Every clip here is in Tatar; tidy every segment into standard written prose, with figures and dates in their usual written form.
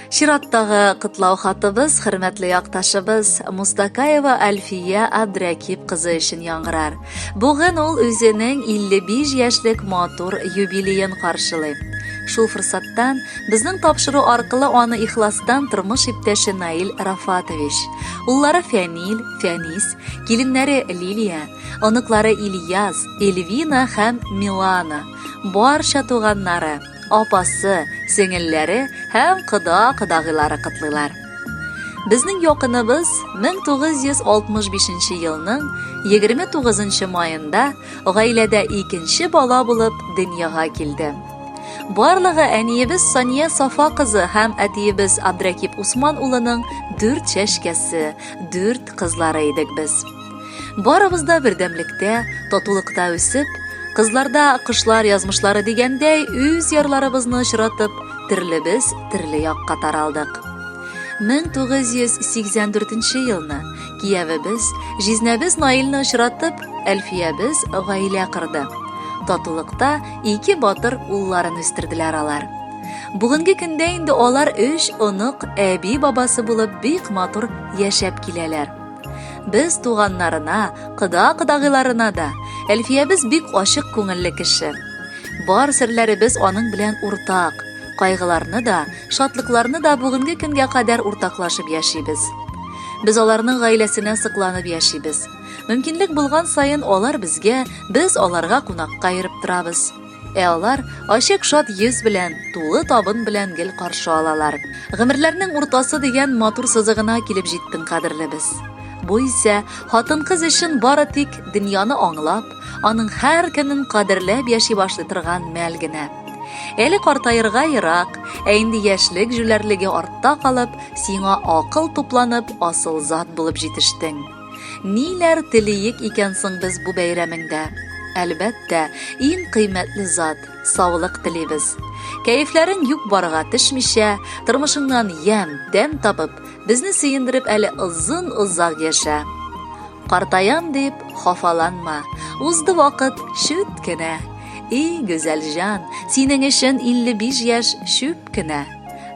Чираттагы котлау хатыбыз хөрмәтле якташыбыз Мустакаева Альфия Абдрәкип кызы өчен яңгырар. Бүген ул үзенең 55 яшьлек матур юбилеен каршылый. Шул форсаттан безнең тапшыру аркылы аны ихластан тормыш иптәше Наил Рафатович, уллары Фәнил, Фәнис, киленнәре Лилия, оныклары Ильяс, Эльвина һәм Милана, барча туганнары, апасы, сеңелләре һәм кода-кодагыйлары котлыйлар. Безнең якыныбыз 1965 елның 29 маенда гаиләдә икенче бала булып дөньяга килде. Барлыгы әниебез Сания Сафа кызы һәм әтиебез Абдрәкип Усман улының дүрт чәчкәсе, дүрт кызлары идек без. Барыбыз да бердәмлектә, татулыкта үсеп, кызларда кошлар язмышлары дигәндәй үз ярларыбызны очратып, төрлебез төрле якка таралдык. 1984 елны киявебез, җизнәбез Наилне очратып, Әлфиябез гаилә корды. Татулыкта ике батыр улларын үстерделәр алар. Бүгенге көндә инде алар өч онык әби-бабасы булып бик матур яшәп киләләр. Без туганнарына, кода-кодагыйларына да Әлфиябез бик ачык күңелле кеше. Бар серләребез аның белән уртак. Кайгыларны да, шатлыкларны да бүгенге көнгә кадәр уртаклашып яшибез. Без аларның гаиләсенә сокланып яшибез. Мөмкинлек булган саен алар безгә, без аларга кунакка йөреп торабыз. Ә алар ачык шат йөз белән, тулы табын белән гел каршы алалар. Гомерләрнең уртасы дигән матур сызыгына килеп җиттең, кадерлебез. Бу исә хатын-кыз өчен бары тик дөньяны аңлап, аның һәр көнен кадерләп яши башлый торган мәл генә. Әле картаерга ерак, ә инде яшьлек җүләрлеге артта калып, сиңа акыл тупланып, асыл зат булып җитештең. Ниләр телиек икән соң без бу бәйрәмеңдә? Әлбәттә, иң кыйммәтле зат, саулык телибез. Кәефләрең юк-барга төшмичә, тормышыңнан ямь, тәм табып, безне сөендереп әле озын-озак яшә. Картаям дип хафаланма, узды вакыт чүт кенә. И, гүзәл җан, синең өчен 55 яшь чүп кенә.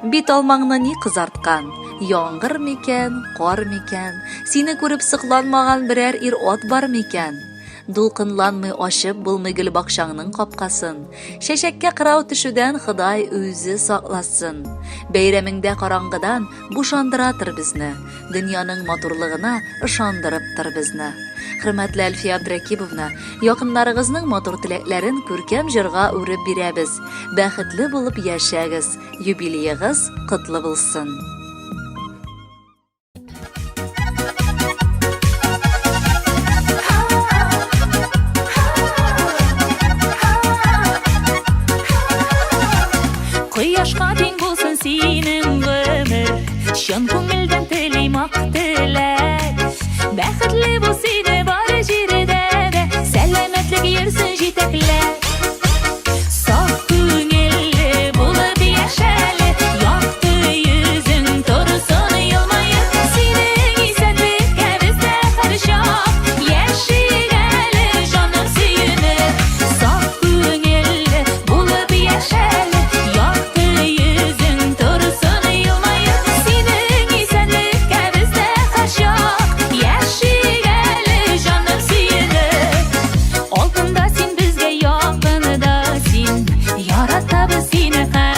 Бит алмаңны ни кызарткан? Яңгыр микән, кар микән? Сине күреп сокланмаган берәр ир-ат бар микән? Дулкынланмый ачып булмый гөлбакчаңның капкасын. Чәчәккә кырау төшүдән Ходай үзе сакласын. Бәйрәмеңдә караңгыдан бушандыра тор безне. Дөньяның матурлыгына ышандырып тор безне. Хөрмәтле Әлфия Абдрәкибовна, якыннарыгызның матур теләкләрен күркәм җырга үреп бирәбез. Бәхетле булып яшәгез, юбилеегыз котлы булсын! Кояшка тиң булсын синең гомер, Чын күңелдән телим ак теләк. Бәхетле бул сине бар җирдә дә, Сәламәтлек йөрсен җитәкләп. Саф күңелле булып яшәле, Якты йөзең торсын елмаеп. Синең исәнлеккә без дә һәрчак Яшик әле, җаным сөенеп. Саф күңелле булып яшәле, Якты йөзең торсын елмаеп. Синең исәнлеккә без дә һәрчак Яшик әле, җаным сөенеп. Алтында син безгә якын да син, Яратабыз сине һәр.